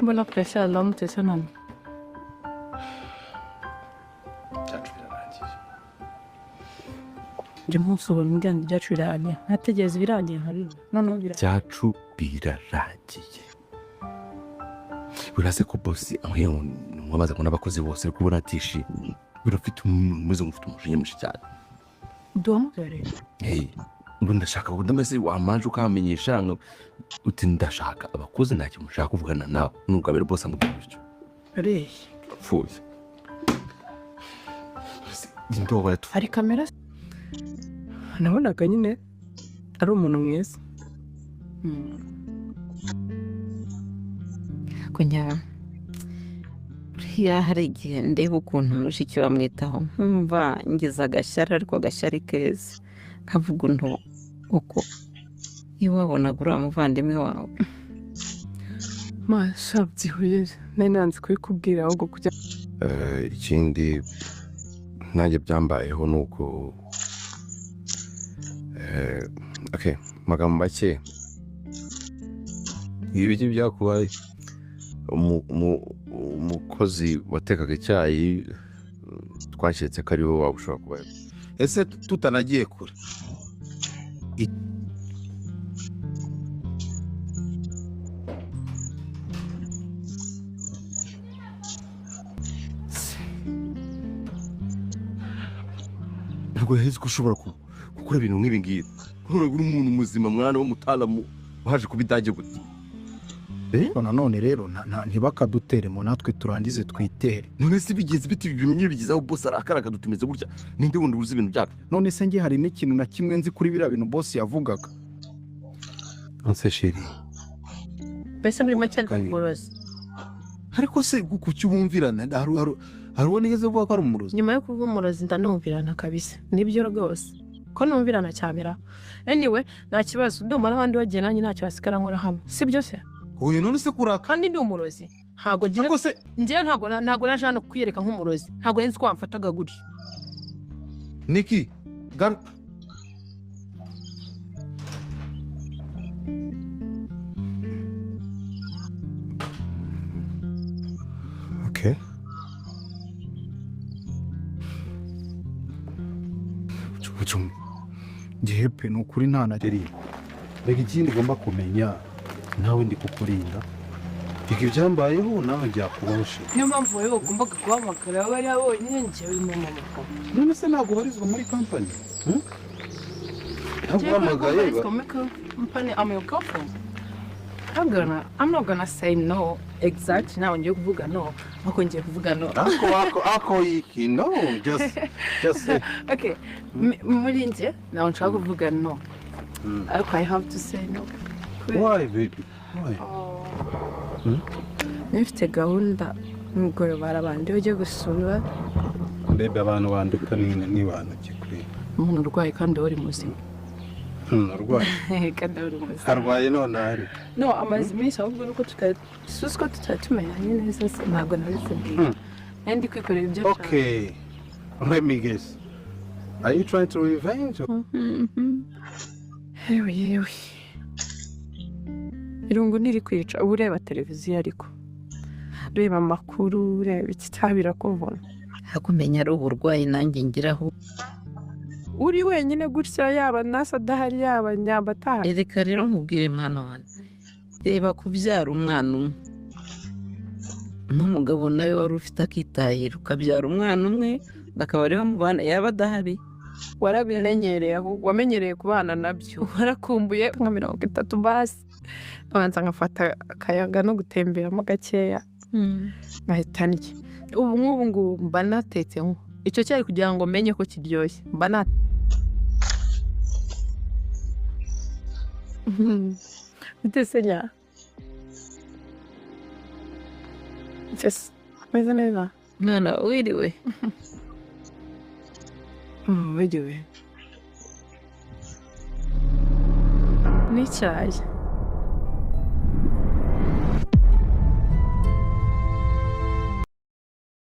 Mbona pressure l'homme te none. Byacu birarangiye. Njye umunsi ubona umuryango, ibyacu birarangiye, ntategereza ibirangiye nkarira noneho birarangiye. Byacu birarangiye. Urase ko boss wamaze ngo n'abakozi bose uri kubona atishimye, birafite umeze nk'ufite umujinya mwinshi cyane. Duhamagare. Hey, ngo ndashaka ngo ndameze wamanje ukamenyesha ngo uti ndashaka abakozi, nta kintu ushaka kuvugana nawe nubwo bose amubwira bityo. Areshya. Apfuye indobo. Hari kamera. Nabonaga nyine ari umuntu mwiza. Kunya buriya hari igihe ndeba ukuntu mushiki we amwitaho, nkumva ngize agashyari, ariko agashyari keza, nkavuga untu uko iyo wabonaga uriya muvandimwe wawe. Masha, byihorere, nari nanze kubikubwira ahubwo kujya. Ikindi nanjye byambayeho ni uko okay, magambo make, ibi byakubaye, umukozi watekaga icyayi twaketse ko ari wowe waba ushobora kuba. Ese tutanagiye kure? Ntabwo yaheze ko ushobora gukora ibintu nk'ibi ngibi. None uri umuntu muzima, mwana w'umutalamu, waje kuba idage gute? Ariko nanone rero ntibakadutere mu natwe, turangize twitere. None se bigeze bite ibi bintu bigeze aho boss arakara akadutumeze gutya? Ninde wundi uzi ibintu byacu? None se njye hari n'ikintu na kimwe nzi kuri biriya bintu boss yavugaga? Nse chérie. Mbese muri make Kandi- umurozi. Ariko se kuki ubumvirana? Hari uwo nigeze kuvuga ko ari umurozi? Nyuma yo kuba umurozi ndanumvirana kabisa. Nibyo rwose ko numvirana cyane. Anyway, nta kibazo, ndumva n'abandi bagiye nanjye ntacyo basigara nkora hano, sibyo se? Uyu none se kuraka? Kandi ndi umurozi, ntabwo ngiye. Ariko se Njyewe ntabwo naje hano kwiyereka nk'umurozi, ntabwo nzi ko wamfataga gutya. Niki, garuka. Okay, Ucumi. Ngewe pe, ni ukuri nta na Chérie, reka, ikindi ugomba kumenya, nawe ndi kukurinda. Reka, ibyambayeho nawe byakubaho chérie. Niyo mpamvu wowe wagombaga guhamagara bariya bonyine, njyewe mumamagara. None se ntabwo ubarizwa muri kampani? Ntabwo uhamagaye Company, I'm your girlfriend. I'm not gonna say no exactly now. Ngiye kuvuga no, ariko ngiye kuvuga no. Ako iki no, just say. Okay, muri njye ntabwo nshaka kuvuga no, ariko I have to say no. Why, baby, why? Nifite gahunda nimugoroba, hari abantu ujya gusura. Baby, abantu banduka ni bantu ki kuri Umuntu urwaye kandi uri muzima. Arwaye? Kandi uri muzima. Arwaye none ari No, amaze iminsi, ahubwo nuko tutari suzi ko tutari tumenyanye neza se, ntabwo nabikubwiye. Nari ndi kwikorera ibyo nshaka. Okay, let me guess, are you trying to revenge? Yewe yewe, irungu ntiri kwica. Uba ureba televiziyo, ariko ureba amakuru, ureba iki, birakuvuna. Hakumenya ari uburwayi nanjye ngiraho. Uri wenyine gutya, yaba nasa adahari, yaba nyamba atahari. Reka rero nkubwire, mwana wanjye, reba, kubyara umwana umwe n'umugabo nawe wari ufite akitahira, ukabyara umwana umwe bakaba ariho mubana yaba adahari. Warabimenyereye, ahubwo wamenyereye kubana nabyo, warakumbuye nka 30 basi abanza nkafata akayaga no gutemberamo gakeya, nkahita ndya. Ubu nk'ubu ngubu mba natetse nko icyo cyayi kugira ngo menye ko kiryoshye, mba na bite se nya? Ese meze neza? Mwana, wiriwe? Wiriwe. N'icyayi.